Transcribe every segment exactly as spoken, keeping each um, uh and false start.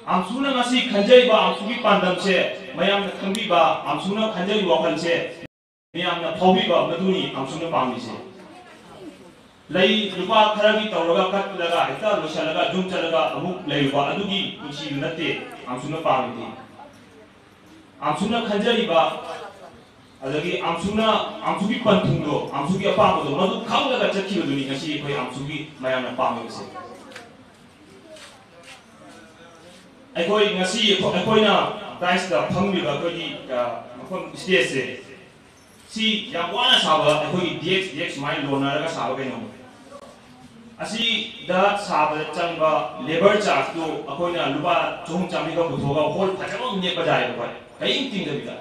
ꯑꯝꯁꯨꯅ ꯉꯁꯤ ꯈꯟꯖꯔꯤꯕ, ꯑꯝꯁꯨꯒꯤ ꯄꯥꯟꯗꯝꯁꯦ ꯃꯌꯥꯝꯅ ꯈꯪꯕꯤꯕ, ꯑꯝꯁꯨꯅ ꯈꯟꯖꯔꯤꯕ ꯋꯥꯈꯜꯁꯦ ꯃꯌꯥꯝꯅ ꯐꯥꯎꯕꯤꯕ, ꯃꯗꯨꯅꯤ ꯑꯝꯁꯨꯅ ꯄꯥꯝꯃꯤꯁꯦ꯫ ꯂꯩ ꯂꯨꯄꯥ ꯈꯔꯒꯤ ꯇꯧꯔꯒ ꯀꯠꯂꯒ ꯍꯦꯛꯇ ꯂꯣꯏꯁꯤꯜꯂꯒ ꯌꯨꯝ ꯆꯠꯂꯒ ꯑꯃꯨꯛ ꯂꯩꯔꯨꯕ, ꯑꯗꯨꯒꯤ ꯄꯨꯟꯁꯤꯗꯨ ꯅꯠꯇꯦ ꯑꯝꯁꯨꯅ ꯄꯥꯝꯃꯤꯗꯤ꯫ ꯑꯝꯁꯨꯅ ꯈꯟꯖꯔꯤꯕ, ꯑꯗꯒꯤ ꯑꯝꯁꯨꯅ, ꯑꯝꯁꯨꯒꯤ ꯄꯟꯊꯨꯡꯗꯣ, ꯑꯝꯁꯨꯒꯤ ꯑꯄꯥꯝꯕꯗꯣ, ꯃꯗꯨ ꯈꯪꯂꯒ ꯆꯠꯈꯤꯕꯗꯨꯅꯤ ꯉꯁꯤ ꯑꯩꯈꯣꯏ ꯑꯝꯁꯨꯒꯤ ꯃꯌꯥꯝꯅ ꯄꯥꯝꯃꯤꯕꯁꯦ꯫ ꯑꯩꯈꯣꯏ ꯉꯁꯤ ꯑꯩꯈꯣꯏ-, ꯑꯩꯈꯣꯏꯅ ꯗꯥꯏꯁꯇ ꯐꯝꯂꯤꯕ ꯑꯩꯈꯣꯏꯒꯤ, ꯑ, ꯃꯐꯝ, ꯁ꯭ꯇꯦꯖꯁꯦ, ꯁꯤ ꯌꯥꯝ ꯋꯥꯅ ꯁꯥꯕ, ꯑꯩꯈꯣꯏꯒꯤ ꯗꯦꯛꯁ, ꯗꯦꯛꯁ ꯁꯨꯃꯥꯏꯅ ꯂꯣꯟꯅꯔꯒ ꯁꯥꯕ ꯀꯩꯅꯣꯅꯤ꯫ ꯑꯁꯤꯗ ꯁꯥꯕꯗ ꯆꯪꯕ ꯂꯦꯕꯔ ꯆꯥꯔꯖꯇꯨ ꯑꯩꯈꯣꯏꯅ ꯂꯨꯄꯥ ꯆꯍꯨꯝ ꯆꯥꯝꯃꯔꯤꯒ ꯄꯨꯊꯣꯛꯑꯒ ꯍꯣꯜ ꯐꯖꯕ ꯑꯃ ꯅꯦꯛꯄ ꯌꯥꯏꯌꯦꯕ ꯑꯩꯈꯣꯏ, ꯀꯔꯤꯝ ꯇꯤꯡꯗꯕꯤꯗ꯫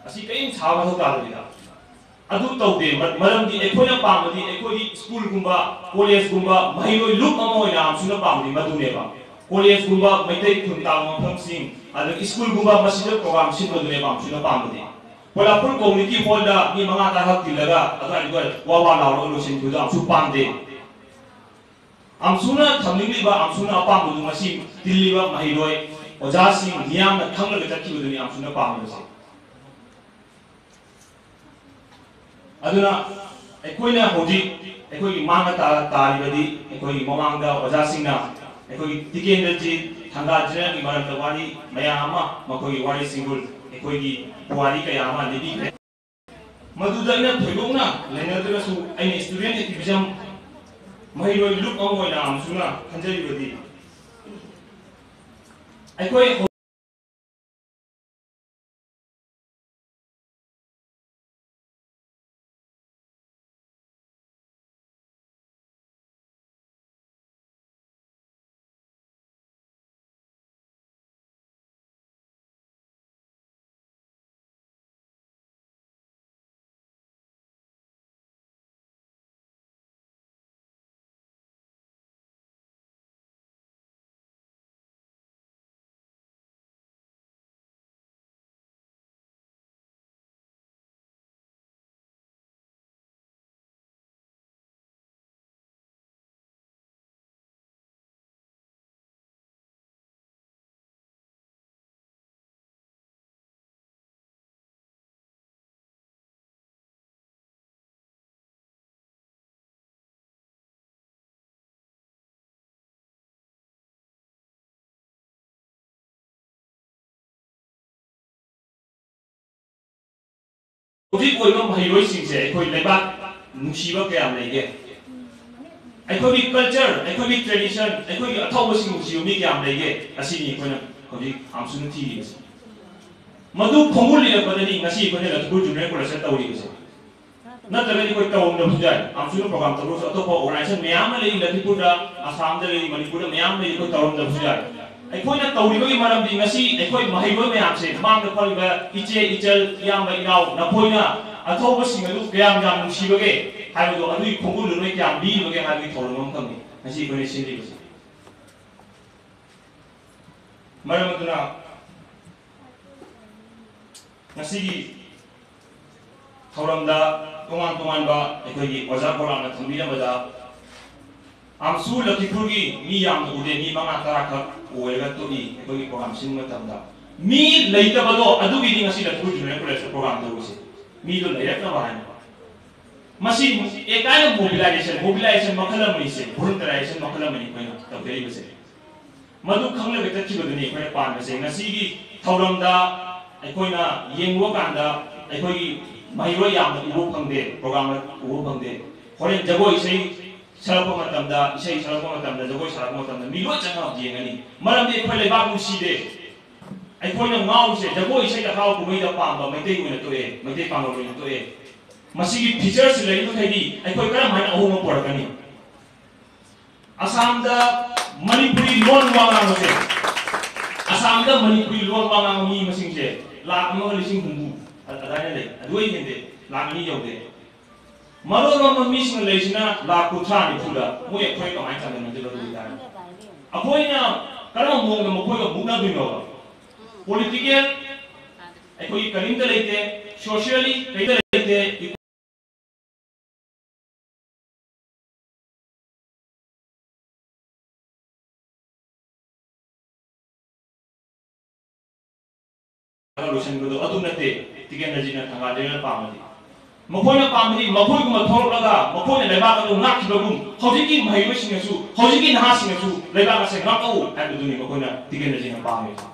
ꯑꯁꯤ ꯀꯔꯤꯝ ꯁꯥꯕ ꯃꯊꯧ ꯇꯥꯗꯕꯤꯗ꯫ ꯑꯗꯨ ꯇꯧꯗꯦ꯫ ꯃ-, ꯃꯔꯝꯗꯤ ꯑꯩꯈꯣꯏꯅ ꯄꯥꯝꯕꯗꯤ ꯑꯩꯈꯣꯏꯒꯤ ꯁ꯭ꯀꯨꯜꯒꯨꯝꯕ, ꯀꯣꯂꯦꯖꯀꯨꯝꯕ, ꯃꯍꯩꯔꯣꯏ ꯂꯨꯞ ꯑꯃ ꯑꯣꯏꯅ ꯑꯝꯁꯨꯅ ꯄꯥꯝꯕꯗꯤ ꯃꯗꯨꯅꯦꯕ꯫ ꯀꯣꯂꯦꯖꯀꯨꯝꯕ, ꯃꯩꯇꯩ ꯈꯨꯟ ꯇꯥꯕ ꯃꯐꯝꯁꯤꯡ, ꯑꯗꯒꯤ ꯁ꯭ꯀꯨꯜꯒꯨꯝꯕ, ꯃꯁꯤꯗ ꯄ꯭ꯔꯣꯒ꯭ꯔꯥꯝ ꯁꯤꯟꯕꯗꯨꯅꯦꯕ ꯑꯝꯁꯨꯅ ꯄꯥꯝꯕꯗꯤ꯫ ꯄꯣꯂꯥꯐꯨꯜ ꯀꯝꯃ꯭ꯌꯨꯅꯤꯇꯤ ꯍꯣꯜꯗ ꯃꯤ ꯃꯉꯥ ꯇꯔꯥꯈꯛ ꯇꯤꯜꯂꯒ ꯑꯗꯨꯋꯥꯏꯗꯨꯗ ꯋꯥ ꯋꯥ ꯂꯥꯎꯔꯒ ꯂꯣꯏꯁꯤꯟꯈꯤꯕꯗꯣ ꯑꯝꯁꯨ ꯄꯥꯝꯗꯦ꯫ ꯑꯝꯁꯨꯅ ꯊꯝꯅꯤꯡꯂꯤꯕ, ꯑꯝꯁꯨꯅ ꯑꯄꯥꯝꯕꯗꯨ ꯉꯁꯤ ꯇꯤꯜꯂꯤꯕ ꯃꯍꯩꯔꯣꯏ, ꯑꯣꯖꯥꯁꯤꯡ ꯃꯤꯌꯥꯝꯅ ꯈꯪꯂꯒ ꯆꯠꯈꯤꯕꯗꯨꯅꯤ ꯑꯝꯁꯨꯅ ꯄꯥꯝꯂꯤꯕꯁꯦ꯫ ꯑꯗꯨꯅ ꯑꯩꯈꯣꯏꯅ ꯍꯧꯖꯤꯛ ꯑꯩꯈꯣꯏꯒꯤ ꯃꯥꯡꯗ ꯇꯥ-, ꯇꯥꯔꯤꯕꯗꯤ ꯑꯩꯈꯣꯏꯒꯤ ꯃꯃꯥꯡꯗ ꯑꯣꯖꯥꯁꯤꯡꯅ ꯑꯩꯈꯣꯏꯒꯤ ꯇꯤꯀꯦꯟꯗ꯭ꯔꯖꯤꯠ ꯊꯪꯒꯥ ꯖꯦꯅꯔꯦꯜꯒꯤ ꯃꯔꯝꯗ ꯋꯥꯔꯤ ꯃꯌꯥꯝ ꯑꯃ, ꯃꯈꯣꯏꯒꯤ ꯋꯥꯔꯤꯁꯤꯡꯕꯨ ꯑꯩꯈꯣꯏꯒꯤ ꯄꯨꯋꯥꯔꯤ ꯀꯌꯥ ꯑꯃ ꯂꯤꯕꯤꯈ꯭ꯔꯦ꯫ ꯃꯗꯨꯗ ꯑꯩꯅ ꯊꯣꯏꯗꯣꯛꯅ ꯂꯩꯅꯗ꯭ꯔꯒꯁꯨ ꯑꯩꯅ ꯁ꯭ꯇꯨꯗꯦꯟꯠ ꯑꯦꯛꯇꯤꯚꯤꯖꯝ ꯃꯍꯩꯔꯣꯏ ꯂꯨꯞ ꯑꯃ ꯑꯣꯏꯅ ꯑꯝꯁꯨꯅ ꯈꯟꯖꯔꯤꯕꯗꯤ ꯑꯩꯈꯣꯏ ꯍꯧꯖꯤꯛ ꯑꯣꯏꯕ ꯃꯍꯩꯔꯣꯏꯁꯤꯡꯁꯦ ꯑꯩꯈꯣꯏ ꯂꯩꯕꯥꯛ ꯅꯨꯡꯁꯤꯕ ꯀꯌꯥꯝ ꯂꯩꯒꯦ? ꯑꯩꯈꯣꯏꯒꯤ culture, ꯑꯩꯈꯣꯏꯒꯤ tradition, ꯑꯩꯈꯣꯏꯒꯤ ꯑꯊꯧꯕꯁꯤꯡ ꯅꯨꯡꯁꯤꯕ ꯃꯤ ꯀꯌꯥꯝ ꯂꯩꯒꯦ? ꯑꯁꯤꯅꯤ ꯑꯩꯈꯣꯏꯅ ꯍꯧꯖꯤꯛ ꯑꯝꯁꯨꯅ ꯊꯤꯔꯤꯕꯁꯦ꯫ ꯃꯗꯨ ꯈꯣꯡꯒꯨꯜ ꯂꯤꯔꯛꯄꯗꯅꯤ ꯉꯁꯤ ꯑꯩꯈꯣꯏꯅ ꯂꯊꯤꯄꯨꯔ ꯖꯨꯅꯤꯌꯔ ꯀꯣꯂꯦꯖꯇ ꯇꯧꯔꯤꯕꯁꯦ꯫ ꯅꯠꯇ꯭ꯔꯒꯗꯤ ꯑꯩꯈꯣꯏ ꯇꯧꯔꯝꯗꯕꯁꯨ ꯌꯥꯏ꯫ ꯑꯝꯁꯨꯅ program ꯇꯧꯔꯁꯨ ꯑꯇꯣꯞꯄ organization ꯃꯌꯥꯝ ꯑꯃ ꯂꯩ, ꯂꯊꯤꯄꯨꯔꯗ, ꯑꯁꯥꯝꯗ ꯂꯩ, ꯃꯅꯤꯄꯨꯔꯗ ꯃꯌꯥꯝ ꯂꯩ, ꯑꯩꯈꯣꯏ ꯇꯧꯔꯝꯗꯕꯁꯨ ꯌꯥꯏ꯫ ꯑꯩꯈꯣꯏꯅ ꯇꯧꯔꯤꯕꯒꯤ ꯃꯔꯝꯗꯤ ꯉꯁꯤ ꯑꯩꯈꯣꯏ ꯃꯍꯩꯔꯣꯏ ꯃꯌꯥꯝꯁꯦ, ꯃꯃꯥꯡꯗ ꯐꯝꯃꯤꯕ ꯏꯆꯦ, ꯏꯆꯜ, ꯏꯌꯥꯝꯕ, ꯏꯅꯥꯎ, ꯅꯈꯣꯏꯅ ꯑꯊꯧꯕꯁꯤꯡ ꯑꯗꯨ ꯀꯌꯥꯝ ꯌꯥꯝ ꯅꯨꯡꯁꯤꯕꯒꯦ ꯍꯥꯏꯕꯗꯣ, ꯑꯗꯨꯒꯤ ꯈꯣꯡꯒꯨꯜꯗꯨ ꯅꯣꯏ ꯀꯌꯥꯝ ꯂꯤꯔꯤꯕꯒꯦ ꯍꯥꯏꯕꯒꯤ ꯊꯧꯔꯝ ꯑꯃꯈꯛꯅꯤ ꯉꯁꯤ ꯑꯩꯈꯣꯏꯅ ꯁꯤꯜꯂꯤꯕꯁꯦ꯫ ꯃꯔꯝ ꯑꯗꯨꯅ ꯉꯁꯤꯒꯤ ꯊꯧꯔꯝꯗ ꯇꯣꯉꯥꯟ ꯇꯣꯉꯥꯟꯕ ꯑꯩꯈꯣꯏꯒꯤ ꯑꯣꯖꯥ ꯄ꯭ꯔꯣꯒ꯭ꯔꯥꯝꯅ ꯊꯝꯕꯤꯔꯝꯕꯗ ꯑꯝꯁꯨ ꯂꯈꯤꯄꯨꯔꯒꯤ ꯃꯤ ꯌꯥꯝꯅ ꯎꯗꯦ, ꯃꯤ ꯃꯉꯥ ꯇꯔꯥ ꯈꯛ ꯑꯣꯏꯔꯒ ꯇꯣꯛꯏ ꯑꯩꯈꯣꯏꯒꯤ ꯄ꯭ꯔꯣꯒ꯭ꯔꯥꯝ ꯁꯤꯟꯕ ꯃꯇꯝꯗ꯫ ꯃꯤ ꯂꯩꯇꯕꯗꯣ ꯑꯗꯨꯒꯤꯗꯤ ꯉꯁꯤ ꯂꯈꯤꯄꯨꯔ ꯖꯨꯅꯤꯌꯔ ꯀꯣꯂꯦꯖꯇ ꯄ꯭ꯔꯣꯒ꯭ꯔꯥꯝ ꯇꯧꯔꯤꯁꯦ꯫ ꯃꯤꯗꯣ ꯂꯩꯔꯛꯅꯕ ꯍꯥꯏꯅ꯫ ꯃꯁꯤ a kind of mobilization, mobilization ꯃꯈꯜ ꯑꯃꯅꯤ ꯁꯦ, volunteerization ꯃꯈꯜ ꯑꯃꯅꯤ ꯑꯩꯈꯣꯏꯅ ꯇꯧꯖꯔꯤꯕꯁꯦ꯫ ꯃꯗꯨ ꯈꯪꯂꯒ ꯆꯠꯈꯤꯕꯗꯨꯅꯤ ꯑꯩꯈꯣꯏꯅ ꯄꯥꯟꯕꯁꯦ꯫ ꯉꯁꯤꯒꯤ ꯊꯧꯔꯝꯗ ꯑꯩꯈꯣꯏꯅ ꯌꯦꯡꯉꯨꯕ ꯀꯥꯟꯗ ꯑꯩꯈꯣꯏꯒꯤ ꯃꯍꯩꯔꯣꯏ ꯌꯥꯝꯅ ꯎꯕ ꯐꯪꯗꯦ, ꯄ꯭ꯔꯣꯒ꯭ꯔꯥꯝꯗ ꯎꯕ ꯐꯪꯗꯦ꯫ ꯍꯣꯔꯦꯟ ꯖꯒꯣꯏ ꯏꯁꯩ ꯁꯛꯂꯛꯄ ꯃꯇꯝꯗ, ꯏꯁꯩ ꯁꯛꯂꯛꯄ ꯃꯇꯝꯗ, ꯖꯒꯣꯏ ꯁꯥꯔꯛꯄ ꯃꯇꯝꯗ ꯃꯤ ꯂꯣꯏ ꯆꯪꯉꯒ ꯌꯦꯡꯒꯅꯤ꯫ ꯃꯔꯝꯗꯤ ꯑꯩꯈꯣꯏ ꯂꯩꯕꯥꯛ ꯅꯨꯡꯁꯤꯗꯦ꯫ ꯑꯩꯈꯣꯏꯅ ꯉꯥꯎꯔꯤꯁꯦ ꯖꯒꯣꯏ ꯏꯁꯩ ꯍꯔꯥꯎ ꯀꯨꯝꯍꯩꯗ ꯄꯥꯝꯕ ꯃꯩꯇꯩ ꯑꯣꯏꯅ ꯊꯣꯛꯑꯦ, ꯃꯩꯇꯩ ꯄꯥꯉꯜ ꯑꯣꯏꯅ ꯊꯣꯛꯑꯦ꯫ ꯃꯁꯤꯒꯤ features ꯂꯩꯔꯤꯕ ꯃꯈꯩꯗꯤ ꯑꯩꯈꯣꯏ ꯀꯔꯝ ꯍꯥꯏꯅ ꯑꯍꯣꯡꯕ ꯄꯨꯔꯛꯀꯅꯤ? ꯑꯁꯥꯝꯗ ꯃꯅꯤꯄꯨꯔꯤ ꯂꯣꯟ ꯋꯥ ꯉꯥꯡꯕꯁꯦ, ꯑꯁꯥꯝꯗ ꯃꯅꯤꯄꯨꯔꯤ ꯂꯣꯟ ꯋꯥ ꯉꯥꯡꯕ ꯃꯤ ꯃꯁꯤꯡꯁꯦ ꯂꯥꯈ ꯑꯃꯒ ꯂꯤꯁꯤꯡ ꯍꯨꯝꯐꯨ ꯑꯗꯨꯃꯥꯏꯅ ꯂꯩ, ꯑꯗꯨ ꯑꯩ ꯍꯦꯟꯗꯦ, ꯂꯥꯈ ꯑꯅꯤ ꯌꯧꯗꯦ꯫ ꯃꯔꯣꯟ ꯂꯣꯟꯕ ꯃꯤꯁꯤꯡꯅ ꯂꯩꯔꯤꯁꯤꯅ ꯂꯥꯈ ꯀꯨꯟꯊ꯭ꯔꯥ ꯅꯤꯐꯨꯗ ꯃꯣꯏ ꯑꯩꯈꯣꯏ ꯀꯃꯥꯏꯅ ꯆꯥꯡꯗꯝꯅꯗꯣꯏꯅꯣ ꯑꯗꯨ ꯑꯣꯏꯇꯥꯔꯗꯤ? ꯑꯩꯈꯣꯏꯅ ꯀꯔꯝꯕ ꯃꯑꯣꯡꯗ ꯃꯈꯣꯏꯒ ꯃꯨꯛꯅꯗꯣꯏꯅꯣꯕ? Political ꯑꯩꯈꯣꯏꯒꯤ ꯀꯔꯤꯝꯇ ꯂꯩꯇꯦ, socially ꯀꯔꯤꯝꯇ ꯂꯩꯇꯦ꯫ ꯂꯣꯏꯁꯤꯟꯕꯗꯣ ꯑꯗꯨ ꯅꯠꯇꯦ ꯇꯤꯀꯦꯟꯗ꯭ꯔꯖꯤꯠꯅ ꯊꯪꯒꯥꯜꯗ ꯄꯥꯝꯕꯗꯤ꯫ ꯃꯈꯣꯏꯅ ꯄꯥꯝꯕꯗꯤ ꯃꯈꯣꯏꯒꯨꯝꯕ ꯊꯣꯛꯂꯛꯂꯒ ꯃꯈꯣꯏꯅ ꯂꯩꯕꯥꯛ ꯑꯗꯨ ꯉꯥꯛꯈꯤꯕꯒꯨꯝ ꯍꯧꯖꯤꯛꯀꯤ ꯃꯍꯩꯔꯣꯏꯁꯤꯡꯅꯁꯨ, ꯍꯧꯖꯤꯛꯀꯤ ꯅꯍꯥꯁꯤꯡꯅꯁꯨ ꯂꯩꯕꯥꯛ ꯑꯁꯦ ꯉꯥꯛꯂꯛꯎ ꯍꯥꯏꯕꯗꯨꯅꯤ ꯃꯈꯣꯏꯅ ꯇꯤꯀꯦꯟꯗ꯭ꯔꯖꯤꯠꯅ ꯄꯥꯝꯃꯤꯕꯁꯦ꯫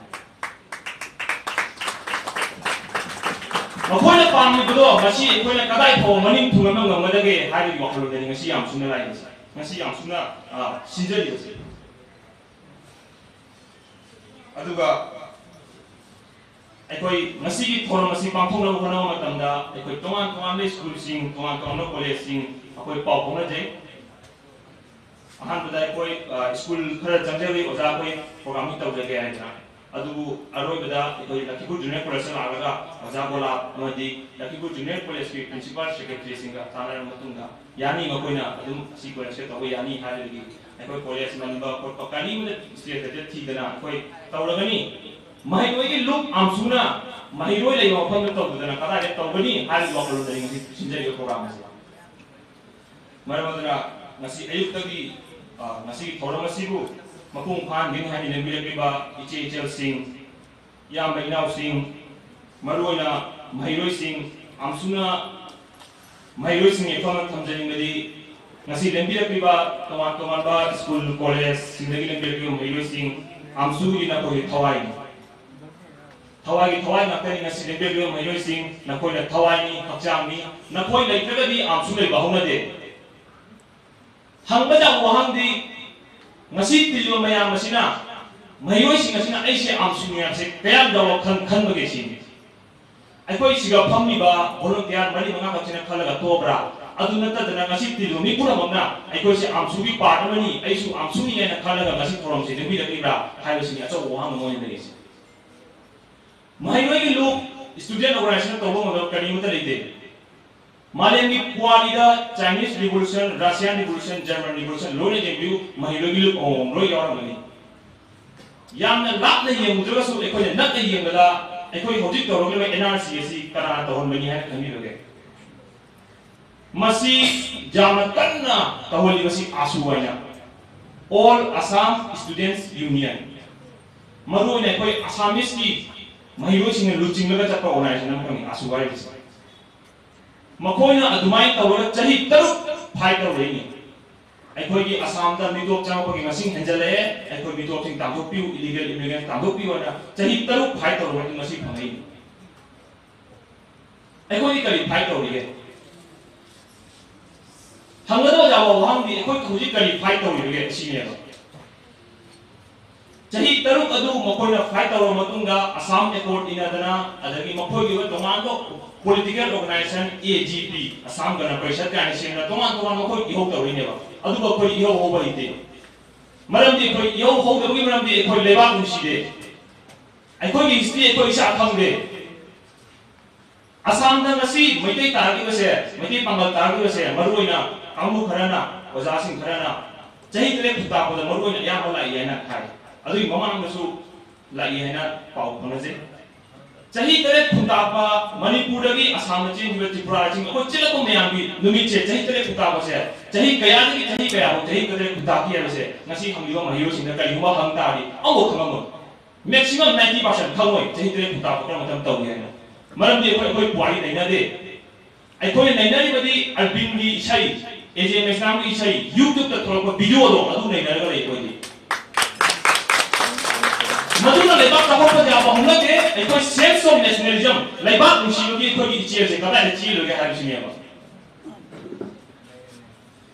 ꯃꯈꯣꯏꯅ ꯄꯥꯝꯂꯤꯕꯗꯣ ꯉꯁꯤ ꯑꯩꯈꯣꯏꯅ ꯀꯗꯥꯏ ꯐꯥꯎꯕ ꯃꯅꯤꯡ ꯊꯨꯡꯍꯟꯕ ꯉꯝꯒꯗꯒꯦ ꯍꯥꯏꯕꯒꯤ ꯋꯥꯈꯜꯂꯣꯟꯗꯅꯤ ꯉꯁꯤ ꯌꯥꯝ ꯁꯨꯝꯅ ꯂꯥꯛꯏꯕꯁꯦ, ꯉꯁꯤ ꯌꯥꯝ ꯁꯨꯝꯅ, ꯑ, ꯁꯤꯟꯖꯔꯤꯕꯁꯦ꯫ ꯑꯗꯨꯒ ꯑꯩꯈꯣꯏ ꯉꯁꯤꯒꯤ ꯊꯧꯔꯝ ꯑꯁꯤ ꯄꯥꯡꯊꯣꯛꯅꯕ ꯍꯣꯠꯅꯕ ꯃꯇꯝꯗ ꯑꯩꯈꯣꯏ ꯇꯣꯉꯥꯟ ꯇꯣꯉꯥꯟꯕ ꯁ꯭ꯀꯨꯜꯁꯤꯡ, ꯇꯣꯉꯥꯟ ꯇꯣꯉꯥꯟꯕ ꯀꯣꯂꯦꯖꯁꯤꯡ ꯑꯩꯈꯣꯏ ꯄꯥꯎ ꯐꯥꯎꯅꯖꯩ꯫ ꯑꯍꯥꯟꯕꯗ ꯑꯩꯈꯣꯏ, ꯑ, ꯁ꯭ꯀꯨꯜ ꯈꯔ ꯆꯪꯖꯔꯨꯏ, ꯑꯣꯖꯥ ꯑꯩꯈꯣꯏ ꯄ꯭ꯔꯣꯒ꯭ꯔꯥꯝ ꯑꯃ ꯇꯧꯖꯒꯦ ꯍꯥꯏꯗꯅ꯫ ꯑꯗꯨꯕꯨ ꯑꯔꯣꯏꯕꯗ ꯑꯩꯈꯣꯏ ꯂꯛꯈꯤꯄꯨꯔ ꯖꯨꯅꯤꯌꯔ ꯀꯣꯂꯦꯖꯇ ꯂꯥꯛꯂꯒ ꯑꯣꯖꯥ ꯒꯣꯂꯥꯞ ꯑꯃꯗꯤ ꯂꯛꯈꯤꯄꯨꯔ ꯖꯨꯅꯤꯌꯔ ꯀꯣꯂꯦꯖꯀꯤ ꯄ꯭ꯔꯤꯟꯁꯤꯄꯥꯜ ꯁꯦꯀ꯭ꯔꯦꯇꯔꯤꯁꯤꯡꯒ ꯇꯥꯟꯅꯔꯕ ꯃꯇꯨꯡꯗ, ꯌꯥꯅꯤ, ꯃꯈꯣꯏꯅ ꯑꯗꯨꯝ ꯑꯁꯤ ꯀꯣꯂꯦꯖꯇ ꯇꯧꯕ ꯌꯥꯅꯤ ꯍꯥꯏꯕꯗꯒꯤ ꯑꯩꯈꯣꯏ ꯀꯣꯂꯦꯖ ꯃꯟꯕ ꯈꯣꯠꯄ ꯀꯔꯤꯃꯠꯇ ꯁ꯭ꯇꯦꯖꯇ ꯊꯤꯗꯅ ꯑꯩꯈꯣꯏ ꯇꯧꯔꯒꯅꯤ꯫ ꯃꯍꯩꯔꯣꯏꯒꯤ ꯂꯨꯞ ꯑꯝꯁꯨꯅ ꯃꯍꯩꯔꯣꯏ ꯂꯩꯕ ꯃꯐꯝꯗ ꯇꯧꯗꯗꯅ ꯀꯗꯥꯏꯗ ꯇꯧꯒꯅꯤ ꯍꯥꯏꯕꯒꯤ ꯋꯥꯈꯜꯂꯣꯟꯗꯅꯤ ꯉꯁꯤ ꯁꯤꯟꯖꯔꯤꯕ ꯄ꯭ꯔꯣꯒ꯭ꯔꯥꯝ ꯑꯁꯤ꯫ ꯃꯔꯝ ꯑꯗꯨꯅ ꯉꯁꯤ ꯑꯌꯨꯛꯇꯒꯤ, ꯑ, ꯉꯁꯤꯒꯤ ꯊꯧꯔꯝ ꯑꯁꯤꯕꯨ ꯃꯄꯨꯡ ꯐꯥꯍꯟꯒꯅꯤ ꯍꯥꯏꯅ ꯂꯦꯡꯕꯤꯔꯛꯂꯤꯕ ꯏꯆꯦ ꯏꯆꯜꯁꯤꯡ, ꯏꯌꯥꯝꯕ ꯏꯅꯥꯎꯁꯤꯡ, ꯃꯔꯨꯑꯣꯏꯅ ꯃꯍꯩꯔꯣꯏꯁꯤꯡ, ꯑꯝꯁꯨꯅ ꯃꯍꯩꯔꯣꯏꯁꯤꯡ ꯌꯦꯛꯐꯝꯗ ꯊꯝꯖꯅꯤꯡꯕꯗꯤ, ꯉꯁꯤ ꯂꯦꯡꯕꯤꯔꯛꯂꯤꯕ ꯇꯣꯉꯥꯟ ꯇꯣꯉꯥꯟꯕ ꯁ꯭ꯀꯨꯜ, ꯀꯣꯂꯦꯖꯁꯤꯡꯗꯒꯤ ꯂꯦꯡꯕꯤꯔꯛꯂꯤꯕ ꯃꯍꯩꯔꯣꯏꯁꯤꯡ, ꯑꯝꯁꯨꯒꯤ ꯅꯈꯣꯏꯒꯤ ꯊꯋꯥꯏꯅꯤ꯫ ꯊꯋꯥꯏꯒꯤ ꯊꯋꯥꯏ ꯉꯥꯛꯇꯅꯤ ꯉꯁꯤ ꯂꯦꯡꯕꯤꯔꯛꯂꯤꯕ ꯃꯍꯩꯔꯣꯏꯁꯤꯡ, ꯅꯈꯣꯏꯅ ꯊꯋꯥꯏꯅꯤ, ꯍꯛꯆꯥꯡꯅꯤ, ꯅꯈꯣꯏ ꯂꯩꯇ꯭ꯔꯒꯗꯤ ꯑꯝꯁꯨ ꯂꯩꯕ ꯍꯧꯅꯗꯦ꯫ ꯍꯪꯕ ꯌꯥꯕ ꯋꯥꯍꯪꯗꯤ, ꯉꯁꯤ ꯇꯤꯜꯂꯤꯕ ꯃꯌꯥꯝ ꯑꯁꯤꯅ, ꯃꯍꯩꯔꯣꯏꯁꯤꯡ ꯑꯁꯤꯅ ꯑꯩꯁꯦ ꯑꯝꯁꯨꯅꯤ ꯍꯥꯏꯕꯁꯦ ꯀꯌꯥꯝ ꯌꯥꯎꯕ ꯈꯟ-, ꯈꯟꯕꯒꯦ ꯁꯤꯅꯤ꯫ ꯑꯩꯈꯣꯏ ꯁꯤꯗ ꯐꯝꯂꯤꯕ ꯚꯣꯂꯨꯟꯇꯤꯌꯥꯔ ꯃꯔꯤ ꯃꯉꯥꯈꯛꯁꯤꯅ ꯈꯜꯂꯒ ꯇꯣꯛꯑꯕ꯭ꯔꯥ? ꯑꯗꯨ ꯅꯠꯇꯗꯅ ꯉꯁꯤ ꯇꯤꯜꯂꯤꯕ ꯃꯤ ꯄꯨꯝꯅꯃꯛꯅ ꯑꯩꯈꯣꯏꯁꯦ ꯑꯝꯁꯨꯒꯤ ꯄꯥꯔꯠ ꯑꯃꯅꯤ, ꯑꯩꯁꯨ ꯑꯝꯁꯨꯅꯤ ꯍꯥꯏꯅ ꯈꯜꯂꯒ ꯉꯁꯤ ꯊꯧꯔꯝꯁꯦ ꯂꯦꯡꯕꯤꯔꯛꯂꯤꯕ꯭ꯔꯥ ꯍꯥꯏꯕꯁꯤꯅꯤ ꯑꯆꯧꯕ ꯋꯥꯍꯪ ꯑꯃ ꯑꯣꯏꯅ ꯂꯩꯔꯤꯁꯦ꯫ ꯃꯍꯩꯔꯣꯏꯒꯤ ꯂꯨꯞ ꯁ꯭ꯇꯨꯗꯦꯟꯠ ꯑꯣꯔꯒꯅꯥꯏꯖꯦꯁꯟꯅ ꯇꯧꯕ ꯉꯝꯗꯕ ꯀꯔꯤꯃꯠꯇ ꯂꯩꯇꯦ꯫ ꯃꯥꯂꯦꯝꯒꯤ ꯄꯨꯋꯥꯔꯤꯗ Chinese Revolution, Russian Revolution, German Revolution ꯂꯣꯏꯅ ꯌꯦꯡꯕꯤꯌꯨ, ꯃꯍꯩꯔꯣꯏꯒꯤ ꯂꯨꯞ ꯑꯃꯃꯝ ꯂꯣꯏ ꯌꯥꯎꯔꯝꯒꯅꯤ꯫ ꯌꯥꯝꯅ ꯂꯥꯞꯅ ꯌꯦꯡꯉꯨꯗ꯭ꯔꯒꯁꯨ ꯑꯩꯈꯣꯏꯅ ꯅꯛꯅ ꯌꯦꯡꯕꯗ ꯑꯩꯈꯣꯏ ꯍꯧꯖꯤꯛ ꯇꯧꯔꯛꯂꯤꯕ N R C ꯑꯁꯤ ꯀꯅꯥꯅ ꯇꯧꯍꯟꯕꯅꯤ ꯍꯥꯏꯅ ꯈꯟꯕꯤꯕꯒꯦ? ꯃꯁꯤ ꯌꯥꯝꯅ ꯀꯟꯅ ꯇꯧꯍꯜꯂꯤꯕꯁꯤ ꯑꯁꯨ ꯍꯥꯏꯅ, All Assam Students Union, ꯃꯔꯨꯑꯣꯏꯅ ꯑꯩꯈꯣꯏ ꯑꯁꯥꯃꯤꯁꯀꯤ ꯃꯍꯩꯔꯣꯏꯁꯤꯡꯅ ꯂꯨꯆꯤꯡꯂꯒ ꯆꯠꯄ ꯑꯣꯔꯒꯅꯥꯏꯖꯦꯁꯟ ꯑꯃꯈꯛꯅꯤ ꯑꯁꯨ ꯍꯥꯏꯔꯤꯕꯁꯤ꯫ ꯃꯈꯣꯏꯅ ꯑꯗꯨꯃꯥꯏꯅ ꯇꯧꯔꯒ ꯆꯍꯤ ꯇꯔꯨꯛ ꯐꯥꯏꯠ ꯇꯧꯔꯛꯏꯅꯤ꯫ ꯑꯩꯈꯣꯏꯒꯤ ꯑꯁꯥꯝꯗ ꯃꯤꯇꯣꯞ ꯆꯪꯉꯛꯄꯒꯤ ꯃꯁꯤꯡ ꯍꯦꯟꯖꯜꯂꯛꯑꯦ, ꯑꯩꯈꯣꯏ ꯃꯤꯇꯣꯞꯁꯤꯡ ꯇꯥꯟꯊꯣꯛꯄꯤꯌꯨ, ꯏꯂꯤꯒꯦꯜ ꯏꯃꯤꯒ꯭ꯔꯦꯟ ꯇꯥꯟꯊꯣꯛꯄꯤꯌꯨ ꯍꯥꯏꯅ ꯆꯍꯤ ꯇꯔꯨꯛ ꯐꯥꯏꯠ ꯇꯧꯔꯕ ꯃꯇꯨꯡ ꯉꯁꯤ ꯐꯪꯉꯛꯏꯅꯤ꯫ ꯑꯩꯈꯣꯏꯗꯤ ꯀꯔꯤ ꯐꯥꯏꯠ ꯇꯧꯔꯤꯒꯦ? ꯍꯪꯒꯗꯕ ꯌꯥꯕ ꯋꯥꯍꯪꯗꯤ ꯑꯩꯈꯣꯏ ꯍꯧꯖꯤꯛ ꯀꯔꯤ ꯐꯥꯏꯠ ꯇꯧꯔꯤꯕꯒꯦ ꯁꯤꯅꯦꯕ꯫ ꯆꯍꯤ ꯇꯔꯨꯛ ꯑꯗꯨ ꯃꯈꯣꯏꯅ ꯐꯥꯏꯠ ꯇꯧꯔꯕ ꯃꯇꯨꯡꯗ ꯑꯁꯥꯝ ꯑꯦꯀꯣꯔꯗ ꯏꯅꯗꯅ, ꯑꯗꯒꯤ ꯃꯈꯣꯏꯒꯤ ꯑꯣꯏꯕ ꯇꯣꯉꯥꯟꯕ political organisation, A G P, Asom Gana Parishad ꯀꯥꯏꯅ ꯁꯦꯝꯗꯅ ꯇꯣꯉꯥꯟ ꯇꯣꯉꯥꯟꯕ ꯃꯈꯣꯏ ꯏꯍꯧ ꯇꯧꯔꯤꯅꯦꯕ꯫ ꯑꯗꯨꯕꯨ ꯑꯩꯈꯣꯏ ꯏꯍꯧ ꯍꯧꯕ ꯍꯩꯇꯦ꯫ ꯃꯔꯝꯗꯤ ꯑꯩꯈꯣꯏ ꯏꯍꯧ ꯍꯧꯗꯕꯒꯤ ꯃꯔꯝꯗꯤ ꯑꯩꯈꯣꯏ ꯂꯩꯕꯥꯛ ꯅꯨꯡꯁꯤꯗꯦ꯫ ꯑꯩꯈꯣꯏꯒꯤ ꯍꯤꯁꯇ꯭ꯔꯤ ꯑꯩꯈꯣꯏ ꯏꯁꯥ ꯈꯪꯗꯦ꯫ ꯑꯁꯥꯝꯗ ꯉꯁꯤ ꯃꯩꯇꯩ ꯇꯥꯔꯛꯂꯤꯕꯁꯦ, ꯃꯩꯇꯩ ꯄꯥꯡꯒꯜ ꯇꯥꯔꯛꯂꯤꯕꯁꯦ, ꯃꯔꯨꯑꯣꯏꯅ ꯀꯥꯡꯕꯨ ꯈꯔꯅ, ꯑꯣꯖꯥꯁꯤꯡ ꯈꯔꯅ ꯆꯍꯤ ꯇꯔꯦꯠ ꯈꯨꯟꯇꯥꯛꯄꯗ ꯃꯔꯨꯑꯣꯏꯅ ꯑꯌꯥꯝꯕ ꯂꯥꯛꯏ ꯍꯥꯏꯅ ꯍꯥꯏ꯫ ꯑꯗꯨꯒꯤ ꯃꯃꯥꯡꯗꯁꯨ ꯂꯥꯛꯏ ꯍꯥꯏꯅ ꯄꯥꯎ ꯐꯪꯅꯖꯩ꯫ ꯆꯍꯤ ꯇꯔꯦꯠ ꯈꯨꯟꯇꯥꯛꯄ ꯃꯅꯤꯄꯨꯔꯗꯒꯤ ꯑꯁꯥꯝꯗ ꯆꯦꯟꯈꯤꯕ ꯇ꯭ꯔꯤꯄꯨꯔꯥꯁꯤꯡ ꯑꯩꯈꯣꯏ ꯆꯤꯜꯂꯛꯄ ꯃꯌꯥꯝꯒꯤ ꯅꯨꯃꯤꯠꯁꯦ, ꯆꯍꯤ ꯇꯔꯦꯠ ꯈꯨꯟꯇꯥꯛꯄꯁꯦ ꯆꯍꯤ ꯀꯌꯥꯗꯒꯤ ꯆꯍꯤ ꯀꯌꯥꯐꯥꯎ ꯆꯍꯤ ꯇꯔꯦꯠ ꯈꯨꯟꯇꯥꯛꯈꯤ ꯍꯥꯏꯕꯁꯦ ꯉꯁꯤ ꯍꯪꯉꯤꯕ ꯃꯍꯩꯔꯣꯏꯁꯤꯡꯗ ꯀꯔꯤꯒꯨꯝꯕ ꯍꯪ ꯇꯥꯔꯗꯤ ꯑꯃꯐꯥꯎ ꯈꯪꯉꯝꯃꯣꯏ꯫ ꯃꯦꯛꯁꯤꯃꯝ ꯅꯥꯏꯟꯇꯤ ꯄꯥꯔꯁꯦꯟ ꯈꯪꯉꯣꯏ ꯆꯍꯤ ꯇꯔꯦꯠ ꯈꯨꯟꯇꯥꯛꯄ ꯀꯔꯝꯕ ꯃꯇꯝ ꯇꯧꯏ ꯍꯥꯏꯅ꯫ ꯃꯔꯝꯗꯤ ꯑꯩꯈꯣꯏ, ꯑꯩꯈꯣꯏ ꯄꯨꯋꯥꯔꯤ ꯅꯩꯅꯗꯦ꯫ ꯑꯩꯈꯣꯏꯅ ꯅꯩꯅꯔꯤꯕꯗꯤ ꯑꯔꯕꯤꯟꯒꯤ ꯏꯁꯩ, ꯑꯦ ꯖꯦ ꯃꯦꯁꯅꯥꯝꯒꯤ ꯏꯁꯩ, YouTube-ꯇ ꯊꯣꯛꯂꯛꯄ video-ꯗꯣ ꯑꯗꯨ ꯅꯩꯅꯔꯒ ꯂꯩ ꯑꯩꯈꯣꯏꯗꯤ꯫ ꯃꯗꯨꯅ ꯂꯩꯕꯥꯛ ꯆꯥꯎꯈꯠꯄ ꯌꯥꯕ ꯍꯧꯅꯗꯦ꯫ ꯑꯩꯈꯣꯏ sense of nationalism, ꯂꯩꯕꯥꯛ ꯅꯨꯡꯁꯤꯕꯒꯤ ꯑꯩꯈꯣꯏꯒꯤ ꯏꯆꯦꯜꯁꯦ ꯀꯗꯥꯏꯗ ꯆꯦꯜꯂꯨꯒꯦ ꯍꯥꯏꯕꯁꯤꯅꯦꯕ꯫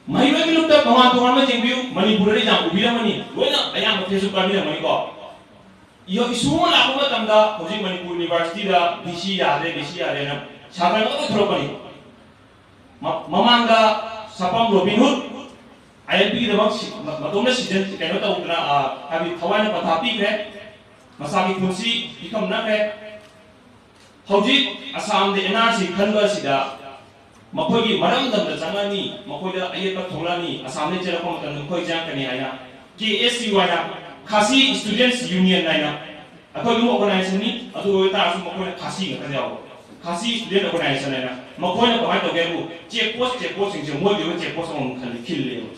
ꯃꯍꯩꯔꯣꯏꯒꯤ ꯂꯨꯞꯇ ꯇꯣꯉꯥꯟ ꯇꯣꯉꯥꯟꯕ ꯌꯦꯡꯕꯤꯌꯨ, ꯃꯅꯤꯄꯨꯔꯗꯗꯤ ꯌꯥꯝ ꯎꯕꯤꯔꯝꯃꯅꯤ, ꯂꯣꯏꯅ ꯑꯌꯥꯝꯕ Facebook ꯄꯥꯏꯕꯤꯔꯝꯃꯅꯤꯀꯣ꯫ ꯏꯌꯣ, issue ꯑꯃ ꯂꯥꯛꯄ ꯃꯇꯝꯗ ꯍꯧꯖꯤꯛ ꯃꯅꯤꯄꯨꯔ university-ꯗ V C ꯌꯥꯗ꯭ꯔꯦ, V C ꯌꯥꯗ꯭ꯔꯦꯅ ꯁꯥꯇ꯭ꯔ ꯂꯣꯏ ꯊꯣꯛꯂꯛꯄꯅꯤ꯫ ꯃ-, ꯃꯃꯥꯡꯗ ꯁꯄꯝ ꯔꯣꯕꯤꯟꯍꯨꯗ I L P-ꯒꯤꯗꯃꯛ ꯁꯤ-, ꯃ-, ꯃꯇꯣꯝꯇ ꯁꯤꯖꯟ-, ꯀꯩꯅꯣ ꯇꯧꯗꯅ, ꯑ, ꯍꯥꯏꯕꯗꯤ ꯊꯋꯥꯏꯅ ꯄꯟꯊꯥ ꯄꯤꯈ꯭ꯔꯦ꯫ ꯃꯁꯥꯒꯤ ꯄꯨꯟꯁꯤ ꯄꯤꯈꯝꯅꯈ꯭ꯔꯦ꯫ ꯍꯧꯖꯤꯛ ꯑꯁꯥꯝꯗ N R C ꯈꯟꯕ ꯑꯁꯤꯗ ꯃꯈꯣꯏꯒꯤ ꯃꯔꯝꯗꯝꯗ ꯆꯪꯂꯛꯑꯅꯤ, ꯃꯈꯣꯏꯗ ꯑꯌꯦꯠꯄ ꯊꯣꯛꯂꯛꯑꯅꯤ, ꯑꯁꯥꯝꯗ ꯆꯦꯜꯂꯛꯄ ꯃꯇꯝꯗ ꯃꯈꯣꯏ ꯆꯪꯉꯛꯀꯅꯤ ꯍꯥꯏꯅ K S U ꯍꯥꯏꯅ, ꯈꯥꯁꯤ Students Union ꯍꯥꯏꯅ, ꯑꯩꯈꯣꯏꯒꯤ organization-ꯅꯤ, ꯑꯗꯨ ꯑꯣꯏꯕ ꯇꯥꯔꯁꯨ ꯃꯈꯣꯏꯅ ꯈꯥꯁꯤ ꯉꯥꯛꯇ ꯌꯥꯎꯕ, ꯈꯥꯁꯤ Student Organization ꯍꯥꯏꯅ꯫ ꯃꯈꯣꯏꯅ ꯀꯃꯥꯏꯅ ꯇꯧꯒꯦ ꯍꯥꯏꯕꯨ check post, check post-ꯁꯤꯡꯁꯦ ꯃꯣꯏꯒꯤ ꯑꯣꯏꯕ check post ꯑꯃꯃꯝ ꯈꯜꯂꯤ, ꯈꯤꯜꯂꯦꯕ꯫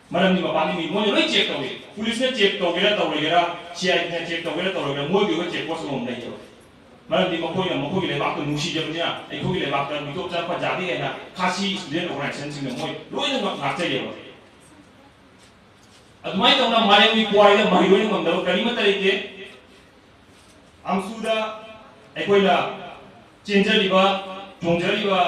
ꯃꯔꯝꯗꯤ ꯃꯄꯥꯟꯒꯤ ꯃꯤ ꯃꯣꯏꯅ ꯂꯣꯏ check ꯇꯧꯏ꯫ ꯄꯨꯂꯤꯁꯅ check ꯇꯧꯒꯦꯔꯥ ꯇꯧꯔꯣꯏꯒꯦꯔꯥ, C I D-ꯅ check ꯇꯧꯒꯦꯔꯥ ꯇꯧꯔꯣꯏꯒꯦꯔꯥ, ꯃꯣꯏꯒꯤ ꯑꯣꯏꯕ check post ꯑꯃꯃꯝ ꯂꯩꯌꯦꯕ꯫ ꯃꯔꯝꯗꯤ ꯃꯈꯣꯏꯅ ꯃꯈꯣꯏꯒꯤ ꯂꯩꯕꯥꯛꯇꯨ ꯅꯨꯡꯁꯤꯖꯕꯅꯤꯅ, ꯑꯩꯈꯣꯏꯒꯤ ꯂꯩꯕꯥꯛꯇ ꯃꯤꯇꯣꯞ ꯆꯪꯉꯛꯄ ꯌꯥꯗꯦ ꯍꯥꯏꯅ ꯈꯥꯁꯤ Student Organization-ꯁꯤꯡꯅ ꯃꯣꯏ ꯂꯣꯏꯅꯃꯛ ꯉꯥꯛꯆꯩꯌꯦꯕ꯫ ꯑꯗꯨꯃꯥꯏꯅ ꯇꯧꯅ ꯃꯥꯂꯦꯝꯒꯤ ꯄꯨꯋꯥꯔꯤꯗ ꯃꯍꯩꯔꯣꯏꯅ ꯉꯝꯗꯕ ꯀꯔꯤꯃꯠꯇ ꯂꯩꯇꯦ꯫ ꯑꯝꯁꯨꯗ ꯑꯩꯈꯣꯏꯅ ꯆꯦꯟꯖꯔꯤꯕ ꯆꯣꯡꯖꯔꯤꯕ,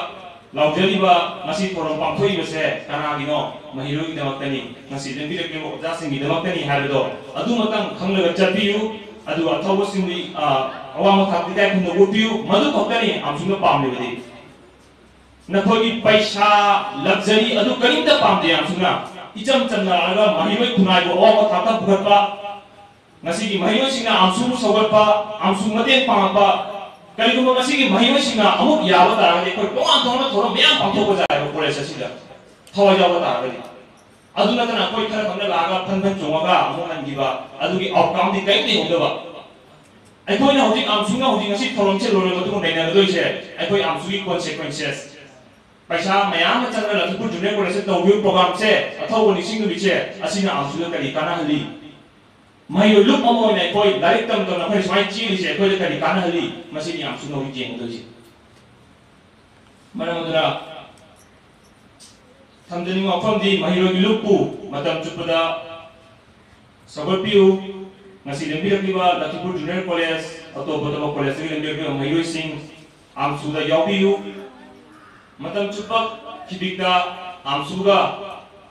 ꯂꯥꯎꯖꯔꯤꯕ, ꯉꯁꯤ ꯊꯧꯔꯝ ꯄꯥꯡꯊꯣꯛꯏꯕꯁꯦ ꯀꯅꯥꯒꯤꯅꯣ? ꯃꯍꯩꯔꯣꯏꯒꯤꯗꯃꯛꯇꯅꯤ, ꯉꯁꯤ ꯂꯦꯡꯕꯤꯔꯛꯂꯤꯕ ꯑꯣꯖꯥꯁꯤꯡꯒꯤꯗꯃꯛꯇꯅꯤ ꯍꯥꯏꯕꯗꯣ ꯑꯗꯨꯃꯇꯪ ꯈꯪꯂꯒ ꯆꯠꯄꯤꯌꯨ꯫ ꯑꯗꯨꯒ ꯑꯊꯧꯕꯁꯤꯡꯒꯤ, ꯑ, ꯑꯋꯥꯡꯕ ꯊꯥꯛꯇ ꯏꯀꯥꯏ ꯈꯨꯝꯅꯕ ꯎꯠꯄꯤꯌꯨ꯫ ꯃꯗꯨ ꯈꯛꯇꯅꯤ ꯑꯝꯁꯨꯅ ꯄꯥꯝꯂꯤꯕꯗꯤ꯫ ꯅꯈꯣꯏꯒꯤ ꯄꯩꯁꯥ, luxury ꯑꯗꯨ ꯀꯔꯤꯝꯇ ꯄꯥꯝꯗꯦ ꯑꯝꯁꯨꯅ꯫ ꯏꯆꯝ ꯆꯝꯅ ꯂꯥꯛꯑꯒ ꯃꯍꯩꯔꯣꯏ ꯈꯨꯟꯅꯥꯏꯕꯨ ꯑꯋꯥꯡꯕ ꯊꯥꯛꯇ ꯄꯨꯈꯠꯄ, ꯉꯁꯤꯒꯤ ꯃꯍꯩꯔꯣꯏꯁꯤꯡꯅ ꯑꯝꯁꯨꯕꯨ ꯁꯧꯒꯠꯄ, ꯑꯝꯁꯨ ꯃꯇꯦꯡ ꯄꯥꯡꯉꯛꯄ, ꯀꯔꯤꯒꯨꯝꯕ ꯉꯁꯤꯒꯤ ꯃꯍꯩꯔꯣꯏꯁꯤꯡꯅ ꯑꯃꯨꯛ ꯌꯥꯕ ꯇꯥꯔꯒꯗꯤ ꯑꯩꯈꯣꯏ ꯇꯣꯉꯥꯟ ꯇꯣꯉꯥꯟꯕ ꯊꯧꯔꯝ ꯃꯌꯥꯝ ꯄꯥꯡꯊꯣꯛꯄ ꯌꯥꯏꯑꯕ ꯀꯣꯂꯦꯖ ꯑꯁꯤꯗ ꯊꯋꯥꯏ ꯌꯥꯎꯕ ꯇꯥꯔꯒꯗꯤ꯫ ꯑꯗꯨ ꯅꯠꯇꯅ ꯑꯩꯈꯣꯏ ꯈꯔ ꯈꯛꯅ ꯂꯥꯛꯑꯒ ꯐꯟ ꯐꯟ ꯆꯣꯡꯉꯒ ꯑꯃꯨꯛ ꯍꯟꯈꯤꯕ, ꯑꯗꯨꯒꯤ outcomeꯗꯤ ꯀꯔꯤꯝ ꯂꯩꯍꯧꯗꯕ꯫ ꯑꯩꯈꯣꯏꯅ ꯍꯧꯖꯤꯛ ꯑꯝꯁꯨꯅ ꯍꯧꯖꯤꯛ ꯉꯁꯤ ꯊꯧꯔꯝꯁꯦ ꯂꯣꯏꯔꯕ ꯃꯇꯨꯡꯗ ꯅꯩꯅꯒꯗꯣꯏꯁꯦ ꯑꯩꯈꯣꯏ ꯑꯝꯁꯨꯒꯤ consequences꯫ ꯄꯩꯁꯥ ꯃꯌꯥꯝ ꯑꯃ ꯆꯪꯉꯒ ꯂꯛꯈꯤꯄꯨꯔ ꯖꯨꯅꯤꯌꯔ ꯀꯣꯂꯦꯖꯇ ꯇꯧꯈꯤꯕ programꯁꯦ ꯑꯊꯧꯕ ꯅꯤꯡꯁꯤꯡ ꯅꯨꯃꯤꯠꯁꯦ ꯑꯁꯤꯅ ꯑꯝꯁꯨꯗ ꯀꯔꯤ ꯀꯥꯟꯅꯍꯜꯂꯤ? ꯃꯍꯩꯔꯣꯏ ꯂꯨꯞ ꯑꯃ ꯑꯣꯏꯅ ꯑꯩꯈꯣꯏ ꯂꯥꯏꯔꯤꯛ ꯇꯝ ꯇꯝꯅ ꯑꯩꯈꯣꯏ ꯁꯨꯃꯥꯏꯅ ꯆꯦꯜꯂꯤꯁꯦ ꯑꯩꯈꯣꯏꯗ ꯀꯔꯤ ꯀꯥꯟꯅꯍꯜꯂꯤ? ꯃꯁꯤꯅꯤ ꯌꯥꯝ ꯁꯨꯝ ꯍꯧꯖꯤꯛ ꯌꯦꯡꯒꯗꯣꯏꯁꯦ꯫ ꯃꯔꯝ ꯑꯗꯨꯅ ꯊꯝꯖꯅꯤꯡꯕ ꯋꯥꯐꯝꯗꯤ ꯃꯍꯩꯔꯣꯏꯒꯤ ꯂꯨꯞꯄꯨ ꯃꯇꯝ ꯆꯨꯞꯄꯗ ꯁꯧꯒꯠꯄꯤꯌꯨ꯫ ꯉꯁꯤ ꯂꯦꯡꯕꯤꯔꯛꯂꯤꯕ ꯂꯛꯈꯤꯄꯨꯔ ꯖꯨꯅꯤꯌꯔ ꯀꯣꯂꯦꯖ, ꯑꯇꯣꯞ ꯑꯇꯣꯞꯄ ꯀꯣꯂꯦꯖꯇꯒꯤ ꯂꯦꯡꯕꯤꯔꯛꯂꯤꯕ ꯃꯍꯩꯔꯣꯏꯁꯤꯡ, ꯑꯝꯁꯨꯗ ꯌꯥꯎꯕꯤꯌꯨ꯫ ꯃꯇꯝ ꯆꯨꯞꯄ ꯈꯤꯕꯤꯛꯇ ꯑꯝꯁꯨꯒ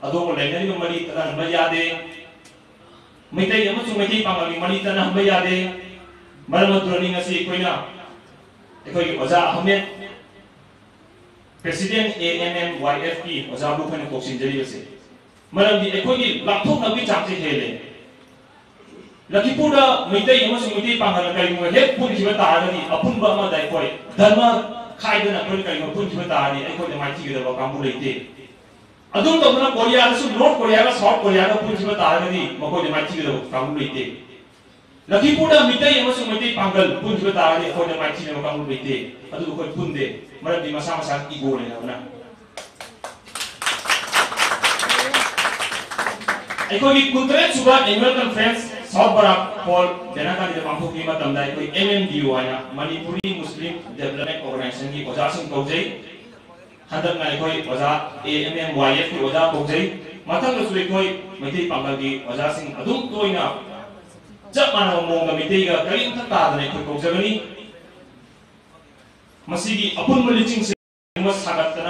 ꯑꯗꯣꯝꯒ ꯂꯩꯅꯔꯤꯕ ꯃꯔꯤ ꯇꯠꯍꯟꯕ ꯌꯥꯗꯦ꯫ ꯃꯩꯇꯩ ꯑꯃꯁꯨꯡ ꯃꯩꯇꯩ ꯄꯥꯉꯜꯒꯤ ꯃꯔꯤ ꯇꯠꯅꯍꯟꯕ ꯌꯥꯗꯦ꯫ ꯃꯔꯝ ꯑꯗꯨꯅꯅꯤ ꯉꯁꯤ ꯑꯩꯈꯣꯏꯅ ꯑꯩꯈꯣꯏꯒꯤ ꯑꯣꯖꯥ Ahmed, President A M M Y F ꯀꯤ ꯑꯣꯖꯥꯕꯨ ꯑꯩꯈꯣꯏꯅ ꯀꯧꯁꯤꯟꯖꯔꯤꯕꯁꯦ꯫ ꯃꯔꯝꯗꯤ ꯑꯩꯈꯣꯏꯒꯤ ꯂꯥꯞꯊꯣꯛꯅꯕꯒꯤ ꯆꯥꯡꯁꯦ ꯍꯦꯜꯂꯦ꯫ ꯂꯛꯈꯤꯄꯨꯔꯗ ꯃꯩꯇꯩ ꯑꯃꯁꯨꯡ ꯃꯩꯇꯩ ꯄꯥꯡꯒꯜꯅ ꯀꯔꯤꯒꯨꯝꯕ ꯍꯦꯛ ꯄꯨꯟꯈꯤꯕ ꯇꯥꯔꯒꯗꯤ, ꯑꯄꯨꯟꯕ ꯑꯃꯗ ꯑꯩꯈꯣꯏ ꯙꯔꯃ ꯈꯥꯏꯗꯅ ꯑꯩꯈꯣꯏꯅ ꯀꯔꯤꯒꯨꯝꯕ ꯄꯨꯟꯈꯤꯕ ꯇꯥꯔꯗꯤ, ꯑꯩꯈꯣꯏꯗ ꯃꯥꯏꯊꯤꯒꯗꯕ ꯀꯥꯡꯕꯨ ꯂꯩꯇꯦ꯫ ꯑꯗꯨꯝ ꯇꯧꯗꯅ ꯀꯣꯔꯤꯌꯥꯗꯁꯨ, ꯅꯣꯔꯠ ꯀꯣꯔꯤꯌꯥꯒ ꯁꯥꯎꯠ ꯀꯣꯔꯤꯌꯥꯒ ꯄꯨꯟꯈꯤꯕ ꯇꯥꯔꯒꯗꯤ, ꯃꯈꯣꯏꯗ ꯃꯥꯏꯊꯤꯒꯗꯕ ꯀꯥꯡꯕꯨ ꯂꯩꯇꯦ꯫ ꯂꯛꯈꯤꯄꯨꯔꯗ ꯃꯤꯇꯩ ꯑꯃꯁꯨꯡ ꯃꯩꯇꯩ ꯄꯥꯡꯒꯜ ꯄꯨꯟꯈꯤꯕ ꯇꯥꯔꯒꯗꯤ ꯑꯩꯈꯣꯏꯗ ꯃꯥꯏꯊꯤꯅꯕ ꯀꯥꯡꯕꯨ ꯂꯩꯇꯦ꯫ ꯑꯗꯨꯕꯨ ꯑꯩꯈꯣꯏ ꯄꯨꯟꯗꯦ, ꯃꯔꯝꯗꯤ ꯃꯁꯥ ꯃꯁꯥꯒꯤ ego ꯂꯩꯅꯕꯅ꯫ ꯑꯩꯈꯣꯏꯒꯤ ꯀꯨꯟꯇꯔꯦꯠ ꯁꯨꯕ annual conference South Barak Hall, ꯕꯦꯅꯥꯀꯥꯂꯤꯗ ꯄꯥꯡꯊꯣꯛꯈꯤꯕ ꯃꯇꯝꯗ ꯑꯩꯈꯣꯏ M M D O ꯍꯥꯏꯅ Manipuri Muslim Development Organization ꯒꯤ ꯑꯣꯖꯥꯁꯤꯡ ꯀꯧꯖꯩ꯫ ꯍꯟꯗꯛꯅ ꯑꯩꯈꯣꯏ ꯑꯣꯖꯥ A M M Y F ꯀꯤ ꯑꯣꯖꯥ ꯀꯧꯖꯩ꯫ ꯃꯊꯪꯗꯁꯨ ꯑꯩꯈꯣꯏ ꯃꯩꯇꯩ ꯄꯥꯡꯒꯜꯒꯤ ꯑꯣꯖꯥꯁꯤꯡ ꯑꯗꯨꯝ ꯇꯣꯏꯅ ꯆꯞ ꯃꯥꯟꯅꯕ ꯃꯑꯣꯡꯗ ꯃꯩꯇꯩꯒ ꯀꯔꯤꯝꯇ ꯇꯥꯗꯅ ꯑꯩꯈꯣꯏ ꯀꯧꯖꯒꯅꯤ꯫ ꯃꯁꯤꯒꯤ ꯑꯄꯨꯟꯕ ꯂꯤꯆꯤꯡꯁꯦ ꯁꯥꯒꯠꯇꯅ